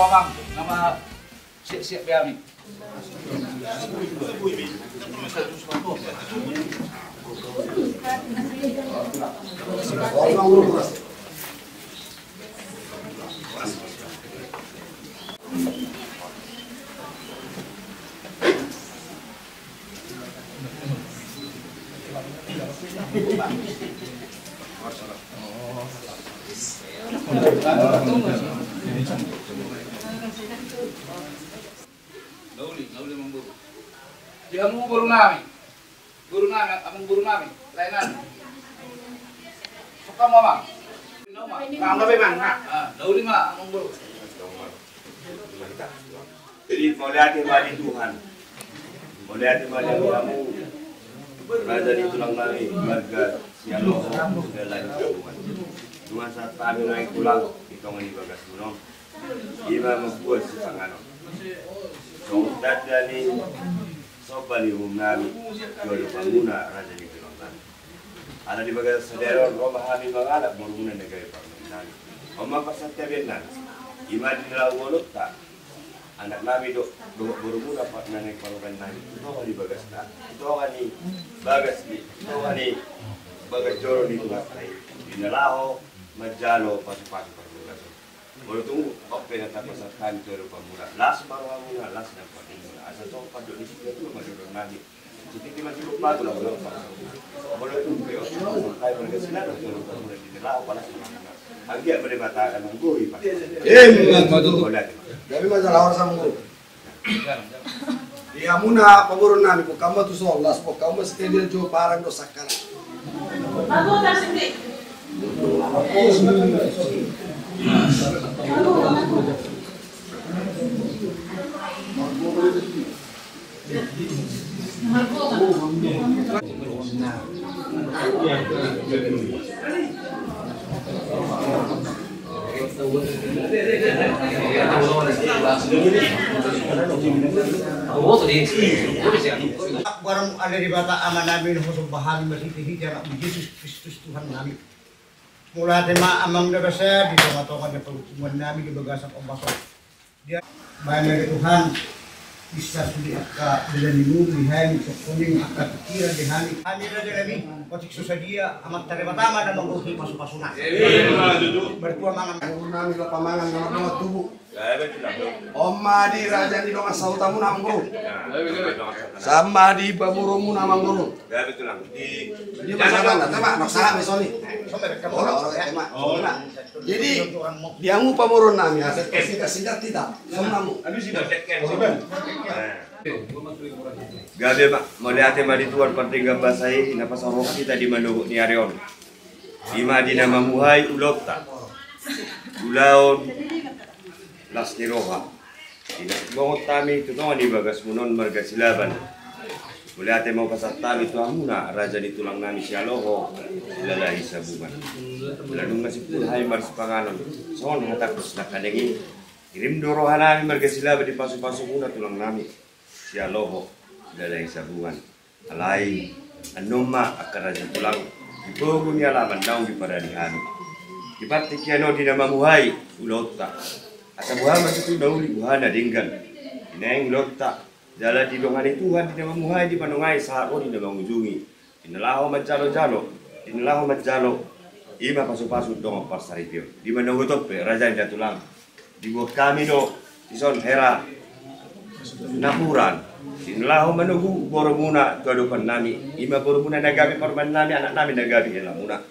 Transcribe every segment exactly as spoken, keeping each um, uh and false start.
Amang, nama siap-siap be hami. Na uli, na uli, amang boru. Di hamu boru nami. Boru nami, amang boru nami. Lae nami. Sopa ma, amang? Amang, amang. Ah, na uli ma, amang boru. Jadi, mauliate ma di Tuhan. Mauliate ma di hamu, raja ni tulang nami, marga Sialoho, Dalahi Sabungan. Nunga sahat hami nuaeng tulang di tonga ni bagasmuna on. Ima mambuat sipanganon. Songon tanda ni somba ni uhum nami tu adopanmuna, raja ni tulang nami. Ala di bagasan sadari on ro ma hami mangalap borumuna na gabe parumaen nami. On ma parsantabian nami. Ima di na laho ulaonta, anak nami do, dohot borumuna, na naeng parumaen nami, tu tonga ni bagasta, tu tonga ni bagas ni, tu tonga ni bagas joro ni Tuhanta i, di na laho manjalo pasupasu parbogason. Molo tung on pe na tapasahat hami tu adopanmuna, las ma rohamuna, las nang pangkimuna, asa songon pandok ni situatua ma dohonon nami. Sititi ma jolo pagu laho, laho. Molo tung pe on, ai marga Silaban tu adopanmuna, di na laho palas ma rohamuna. Anggiat ma Debata na manggohi, Pak. Emma tutu. Mauliate ma. Gabe ma jala horas, amang boru. Di hamuna pamoruon nami, boan hamu ma tuson, las boan hamu ma sitelion jo parang dohot sangkalan. Akbar mu ale Debata Ama nami, na husomba hami marhitehite Anakmu Jesus Kristus Tuhan nami. Mauliate ma amang na basa di tongatonga ni parhuttumeon nami di bagasan ombas on. Dia, baen ma ale Tuhan, bisa sude angka dalan ni ngolu di hami, songkop angka pikiran di hami. Hami raja nami, otik so sadia, Amanta Debata ma na manggohi pasupasuna. Amin. Martua mangan. Nami laho pamangan, na mardongan tubu. On ma di raja ni dongan sahutamuna, amang boru. Sahat ma di pamoruonmuna, amang boru. Jadi, di hamu pamoruon nami, asa singkat-singkat hita. Gabe ma, mauliate ma di Tuhan pardenggan basa i, na pasahat hita di manogot ni ari on. Ima di na mamuhai ulaonta, ulaon las ni roha. Di na bongot hami tu tonga ni bagasmuna on marga Silaban. Mauliate ma hupasahat hami tu hamuna, raja ni tulang nami Sialoho, Dalahi Sabungan. Ala nunga simpul hami marsipanganon, songon hata pos nangkaning i, irim do roha nami marga Silaban di pasupasumuna tulang nami Sialoho, Dalahi Sabungan. Alai, annon ma angka raja tulang, di pogu ni alaman naung diparade hami. Di partingkian on di na mamuhai ulaonta. Asa boha ma tutu na uli, boha na denggan. Di naeng ulaonta, jala didongani Tuhan di na mamuhai, dipanongoi sahat ro di na mangujungi. Di na laho manjalojalo, di na laho manjalo. Ima pasupasu dongan parsaripeon. Di manogot on pe, raja ni da tulang. Dibuat hami do dison hera napuran. Di na laho manogu borumuna tu adopan nami. Ima borumuna na gabe parumaen nami, anak nami na gabe helamuna.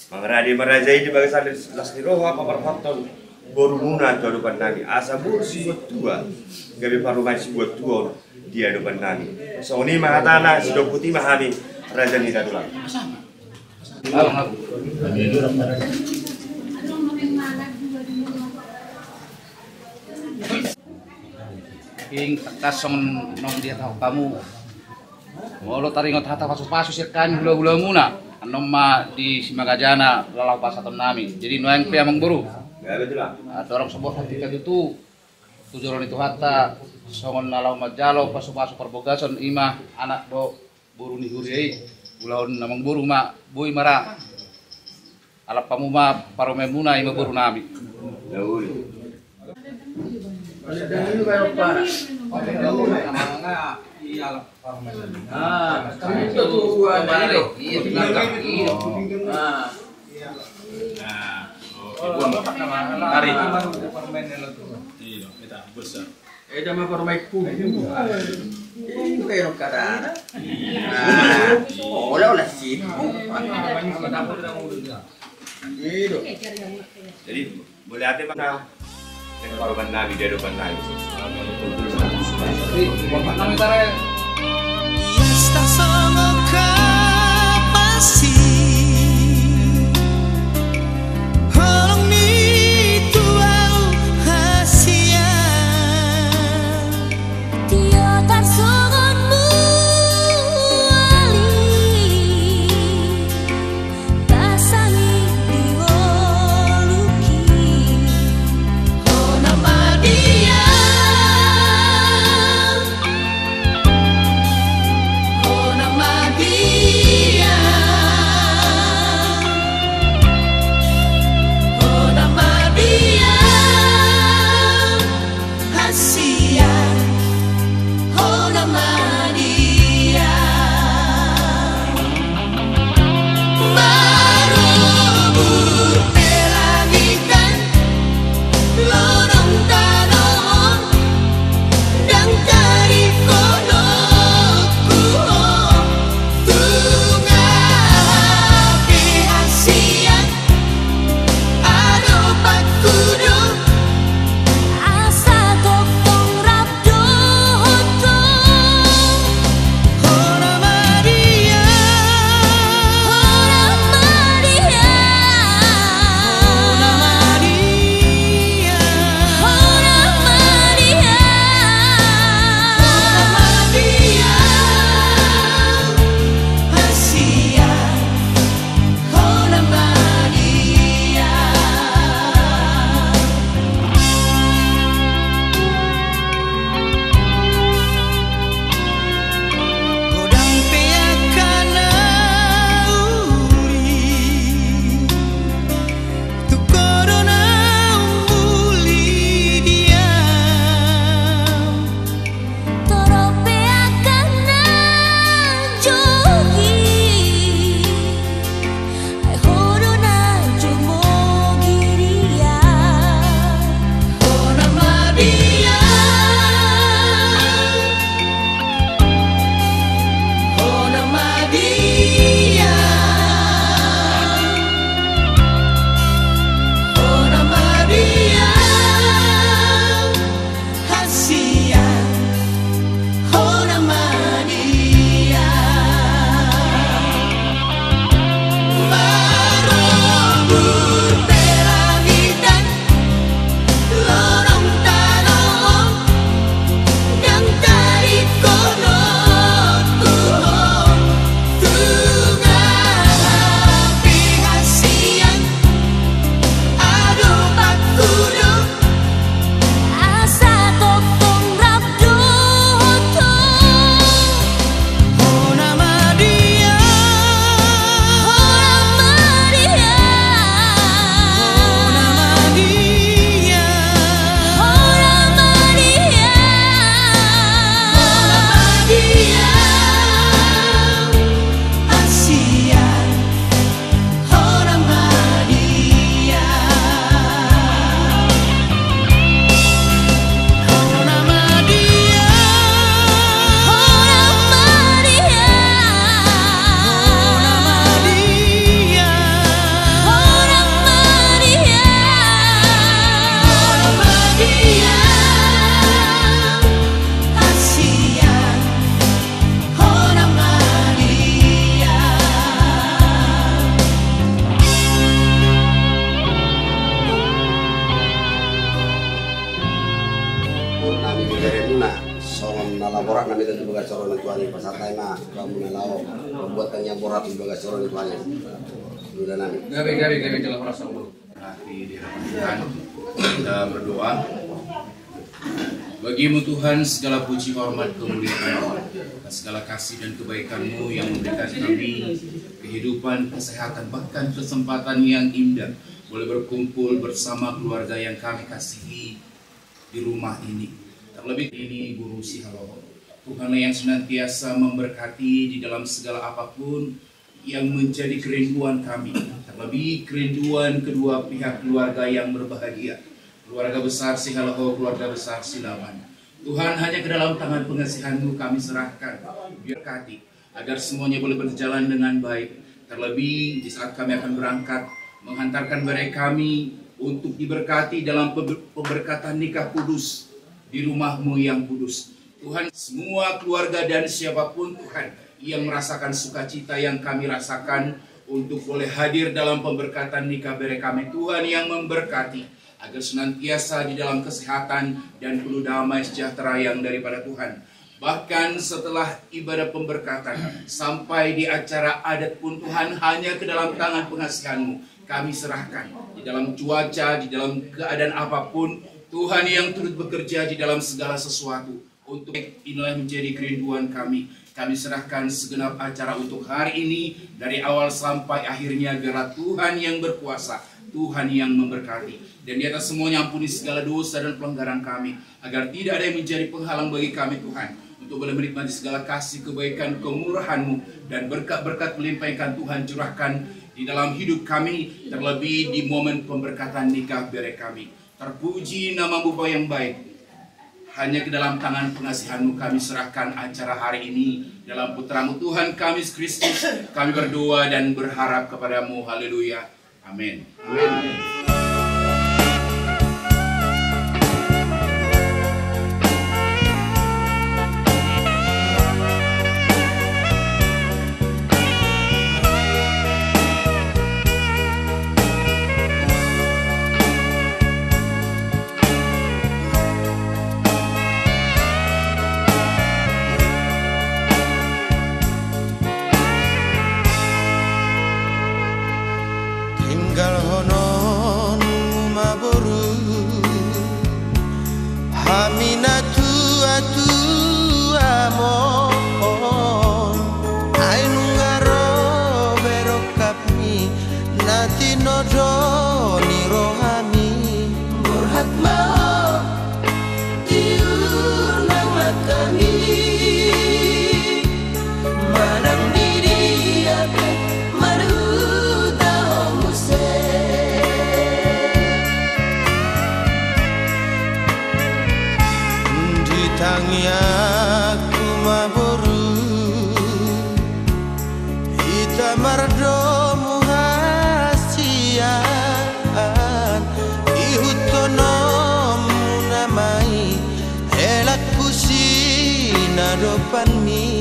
Mangarade ma raja i di bagasan las ni roha, paparhathon borumuna tu adopan nami. Asa boru sibuat tua, gabe parumaen sibuat tua on di adopan nami. Songon i ma hatana, sidohot i ma hami, raja ni da tulang. Ing tangkas songon naung dihatahon hamu. Molo taringot hata pasupasu sian hami hulahulamuna, annon ma di Simagajana laho pasahaton nami. Jadi nuaeng pe amang boru. Dorong so boan hita tutu tu joro ni Tuhanta, songon na laho manjalo pasupasu parbogason, ima anak dohot boru ni huria i. Ulaon amang boru ma boi ma ra. Alap hamu ma parumaenmuna, ima boru nami. Paling dahulu baru parah. Ah, kami itu tuh dua kali loh. Iya, di belakang. Iya. Ah. Nah, oke, buang. Tarik. Iya, kita besar. Eh, sama permain pun. Ini kayak orang kadana. Nah, oleh-oleh sibuk. Gitu. Jadi, boleh ada mana? Yang korban Nabi dia depan Nabi. Ia stasongo kapasi. Holong ni tu au hasian. Tio tarsongon muali. Pasangi di ngolungki. Hona ma dia. Hona ma dia. Hona ma dia. Hasian, hona ma dia. Marobur pe langitan, lonong tano on, ndang taringot ho, tung aha pe hasian. Adong patku do. Asa tongtong rap dohot ho. Hona ma dia. Hona ma dia. Hona ma dia. Hona ma dia. Hona ma dia. Hasian. Hona ma dia. Godang pe angka na uli, tu ho do na umuli dia. Torop pe angka na jogi, ai ho do na jomogi dia. Hona ma dia. Hona ma dia. Hona ma dia. Hasian, hona ma dia. Marobur pe langitan, lonong tano on, ndang taringot ho, tung aha pe hasian. Adong patku do. Asa tongtong rap dohot ho. Hona ma dia. Hona ma dia. Hona ma dia. Hona ma dia. Hona ma dia. Hasian. Hona ma dia. Hona ma dia. Hona ma dia. Hona ma dia. Hona ma dia. Hona ma dia. Hasian. Hona ma dia. Nami di beremuna, songon na laborat nami tu bagas joro ni Tuhan i, pasahat ma tu hamuna laho mambuat tangiang borat tu bagas joro ni Tuhan i. Dula nami. Gabe, gabe, gabe, jala horas, songon. Hati di hadapan Tuhan. Kita berdoa. Bagimu Tuhan segala puji, hormat, kemuliaan, atas segala kasih dan kebaikan-Mu yang memberikan kami kehidupan, kesehatan, bahkan kesempatan yang indah boleh berkumpul bersama keluarga yang kami kasihi. di rumah ini. Terlebih ini guru sihaloho. Tuhan yang senantiasa memberkati di dalam segala apapun yang menjadi kerinduan kami. Terlebih kerinduan kedua pihak keluarga yang berbahagia. Keluarga besar sihaloho, keluarga besar silaban. Tuhan, hanya ke dalam tangan pengasihan-Mu kami serahkan. Berkati agar semuanya boleh berjalan dengan baik. Terlebih di saat kami akan berangkat menghantarkan bere kami untuk diberkati dalam pember-, pemberkatan nikah kudus di rumah-Mu yang kudus. Tuhan, semua keluarga dan siapapun, Tuhan, yang merasakan sukacita yang kami rasakan untuk boleh hadir dalam pemberkatan nikah bere kami, Tuhan yang memberkati agar senantiasa di dalam kesehatan dan penuh damai sejahtera yang daripada Tuhan. Bahkan setelah ibadah pemberkatan sampai di acara adat pun, Tuhan, hanya ke dalam tangan pengasihan-Mu kami serahkan. Di dalam cuaca, di dalam keadaan apapun, Tuhan yang turut bekerja di dalam segala sesuatu. Untuk inilah menjadi kerinduan kami. Kami serahkan segenap acara untuk hari ini, dari awal sampai akhirnya, biarlah Tuhan yang berkuasa, Tuhan yang memberkati. Dan di atas semuanya, ampuni segala dosa dan pelanggaran kami, agar tidak ada yang menjadi penghalang bagi kami, Tuhan, untuk boleh menikmati segala kasih, kebaikan, kemurahan-Mu, dan berkat-berkat melimpah yang akan Tuhan curahkan di dalam hidup kami, terlebih di momen pemberkatan nikah bere kami. Terpuji nama-Mu, Bapa yang baik. Hanya ke dalam tangan pengasihan-Mu kami serahkan acara hari ini. Dalam Putra-Mu, Tuhan kami, Yesus Kristus, kami berdoa dan berharap kepada-Mu. Haleluya. Amin. Amin. Tinggalhononmu ma boru hami na tuatua on, ai nunga ro be rongkap na tinodo ni rohami. Borhat ma ho tiur nang hami, manang di dia pe marhuta ho muse. Di tangiangku ma boru hita mardomu hasian, ihuthononmu nama i helangku sinadopanmi.